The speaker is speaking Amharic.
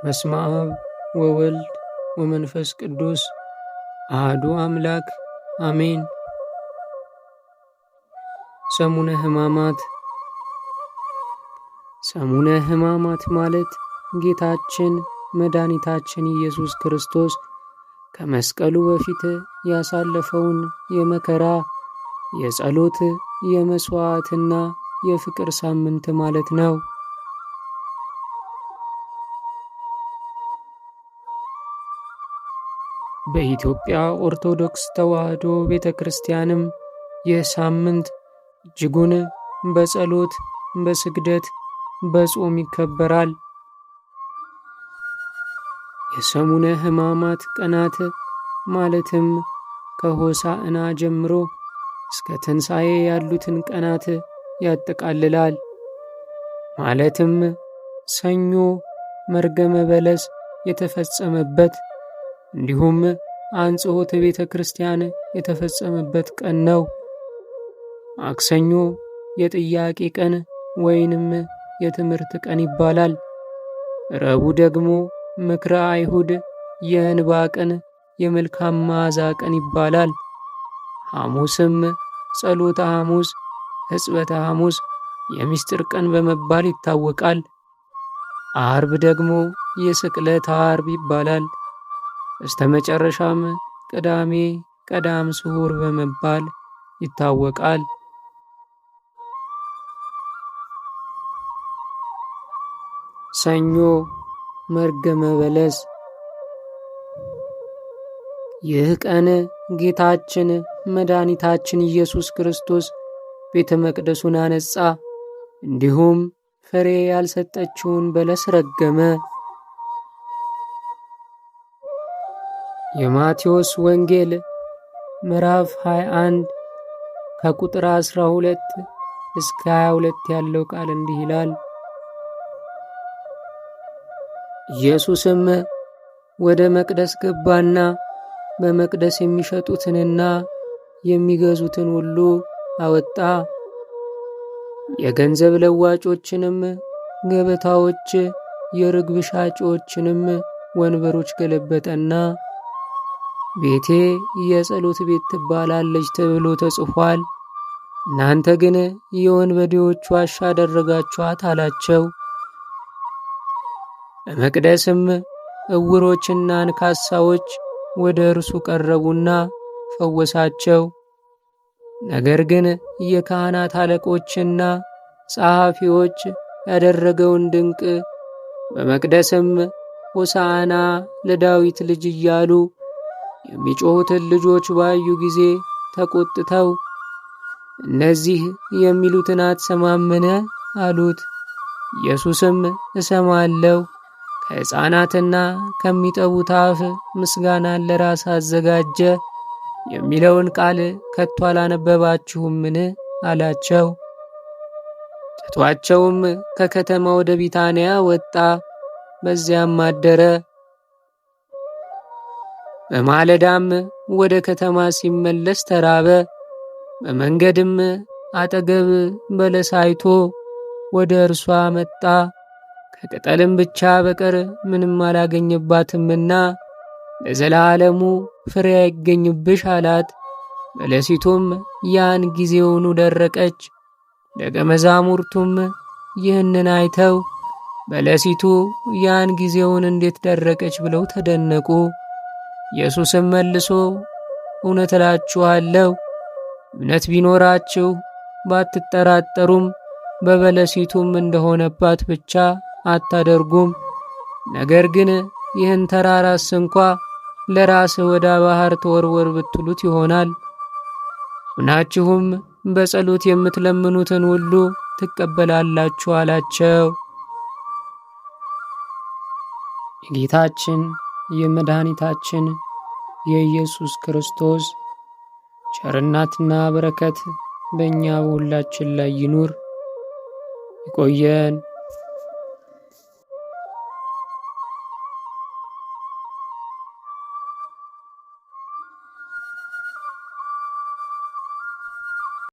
በስመ አብ ወወልድ ወመንፈስ ቅዱስ አሐዱ አምላክ አሜን። ሰሙነ ሕማማት። ሰሙነ ሕማማት ማለት ጌታችን መድኃኒታችን ኢየሱስ ክርስቶስ ከመስቀሉ በፊት ያሳለፈውን የመከራ፣ የጸሎት፣ የመስዋዕትና የፍቅር ሳምንት ማለት ነው። በኢትዮጵያ ኦርቶዶክስ ተዋሕዶ ቤተ ክርስቲያንም ይህ ሳምንት እጅጉን በጸሎት፣ በስግደት፣ በጾም ይከበራል። የሰሙነ ሕማማት ቀናት ማለትም ከሆሳዕና ጀምሮ እስከ ትንሣኤ ያሉትን ቀናት ያጠቃልላል። ማለትም ሰኞ መርገመ በለስ የተፈጸመበት እንዲሁም አንጽሖተ ቤተ ክርስቲያን የተፈጸመበት ቀን ነው። ማክሰኞ የጥያቄ ቀን ወይንም የትምህርት ቀን ይባላል። ረቡዕ ደግሞ ምክረ አይሁድ፣ የእንባ ቀን፣ የመልካም መዓዛ ቀን ይባላል። ሐሙስም ጸሎተ ሐሙስ፣ ሕጽበተ ሐሙስ፣ የሚስጥር ቀን በመባል ይታወቃል። አርብ ደግሞ የስቅለት አርብ ይባላል። በስተመጨረሻም ቅዳሜ ቀዳም ስዑር በመባል ይታወቃል። ሰኞ መርገመ በለስ። ይህ ቀን ጌታችን መድኃኒታችን ኢየሱስ ክርስቶስ ቤተ መቅደሱን አነጻ፣ እንዲሁም ፍሬ ያልሰጠችውን በለስ ረገመ። የማቴዎስ ወንጌል ምዕራፍ 21 ከቁጥር 12 እስከ 22 ያለው ቃል እንዲህ ይላል። ኢየሱስም ወደ መቅደስ ገባና በመቅደስ የሚሸጡትንና የሚገዙትን ሁሉ አወጣ። የገንዘብ ለዋጮችንም ገበታዎች፣ የርግብ ሻጮችንም ወንበሮች ገለበጠና ቤቴ የጸሎት ቤት ትባላለች ተብሎ ተጽፏል፣ እናንተ ግን የወንበዴዎች ዋሻ አደረጋችኋት አላቸው። በመቅደስም ዕውሮችና አንካሳዎች ወደ እርሱ ቀረቡና ፈወሳቸው። ነገር ግን የካህናት አለቆችና ጸሐፊዎች ያደረገውን ድንቅ በመቅደስም ሆሳዕና ለዳዊት ልጅ እያሉ የሚጮኹትን ልጆች ባዩ ጊዜ ተቆጥተው እነዚህ የሚሉትን አትሰማምን? አሉት። ኢየሱስም እሰማለሁ፣ ከሕፃናትና ከሚጠቡት አፍ ምስጋናን ለራስ አዘጋጀ የሚለውን ቃል ከቶ አላነበባችሁምን? አላቸው። ትቷቸውም ከከተማ ወደ ቢታንያ ወጣ፣ በዚያም አደረ። በማለዳም ወደ ከተማ ሲመለስ ተራበ። በመንገድም አጠገብ በለስ አይቶ ወደ እርሷ መጣ። ከቅጠልም ብቻ በቀር ምንም አላገኘባትምና ለዘላለሙ ፍሬ አይገኝብሽ አላት። በለሲቱም ያን ጊዜውኑ ደረቀች። ደቀ መዛሙርቱም ይህንን አይተው በለሲቱ ያን ጊዜውን እንዴት ደረቀች ብለው ተደነቁ። ኢየሱስም መልሶ እውነት እላችኋለሁ እምነት ቢኖራችሁ ባትጠራጠሩም በበለሲቱም እንደሆነባት ብቻ አታደርጉም። ነገር ግን ይህን ተራራስ እንኳ ለራስህ ወደ ባህር ተወርወር ብትሉት ይሆናል። ምናችሁም በጸሎት የምትለምኑትን ሁሉ ትቀበላላችሁ አላቸው። የጌታችን የመድኃኒታችን የኢየሱስ ክርስቶስ ቸርነትና በረከት በእኛ በሁላችን ላይ ይኑር። ይቆየን።